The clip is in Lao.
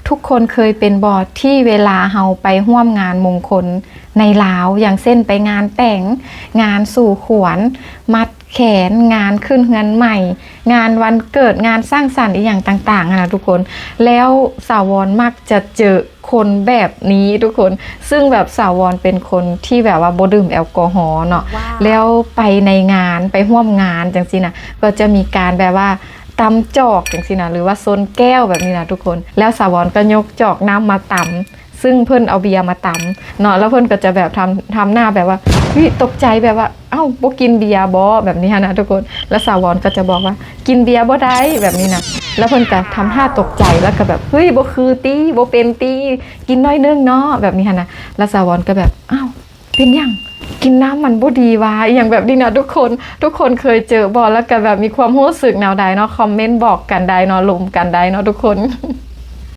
ທຸກຄົນເຄີຍເປັນບໍ່ ທີ່ເວລາເຮົາໄປຮ່ວມງານມົງຄົນໃນລາວ ຢ່າງເຊັ່ນ ໄປງານແຕ່ງ, ງານສູ່ຂວັນ, ມັດແຂນ, ງານຂຶ້ນເຮືອນໃໝ່, ງານວັນເກີດ, ງານສັງສັນອີ່ຫຍັງຕ່າງໆ ຫັ້ນນະທຸກຄົນ. ແລ້ວສາວອນມັກຈະເຈີຄົນແບບນີ້ທຸກຄົນ ຊຶ່ງແບບສາວອນເປັນຄົນທີ່ແບບວ່າບໍ່ດື່ມແອລກໍຮໍເນາະ ແລ້ວໄປໃນງານ ໄປຮ່ວມງານຈັ່ງຊີ້ນະ ກໍຈະມີການແບບວ່າຕຳຈອກຈັ່ງຊີ້ນະ ຫຼືວ່າຊົນແກ້ວແບບນີ້ນະທຸກຄົນ. ແລ້ວສາວອນກໍຍົກຈອກນ້ຳມາຕຳ ຊຶ່ງເພິ່ນເອົາເບຍມາຕຳເນາະ ແລ້ວເພິ່ນກໍຈະແບບທຳ ທຳໜ້າແບບວ່າ ເຮີ້ຍ ຕົກໃຈ ແບບວ່າ ເອົ້າ ບໍ່ກິນເບຍບໍ ແບບນີ້ຫັ້ນນະທຸກຄົນ. ແລ້ວສາວອນກໍຈະບອກວ່າ ກິນເບຍບໍ່ໄດ້ ແບບນີ້ນະ. ແລ້ວເພິ່ນກໍທຳທ່າຕົກໃຈ ແລ້ວກໍແບບ ເຮີ້ຍ ບໍ່ຄືຕິ ບໍ່ເປັນຕິ ກິນໜ້ອຍໜຶ່ງເນາະ ແບບນີ້ຫັ້ນນະ. ແລ້ວສາວອນກໍແບບ ອ້າວ ເປັນຫຍັງ ກິນນ້ຳມັນບໍ່ດີຫວາ ອີ່ຫຍັງແບບນີ້ນະທຸກຄົນ. ທຸກຄົນເຄີຍເຈີບໍ່ ແລ້ວກໍແບບມີຄວາມຮູ້ສຶກແນວໃດເນາະ ຄອມເມັນບອກກັນໄດ້ເນາະ ລົມກັນໄດ້ເນາະທຸກຄົນ.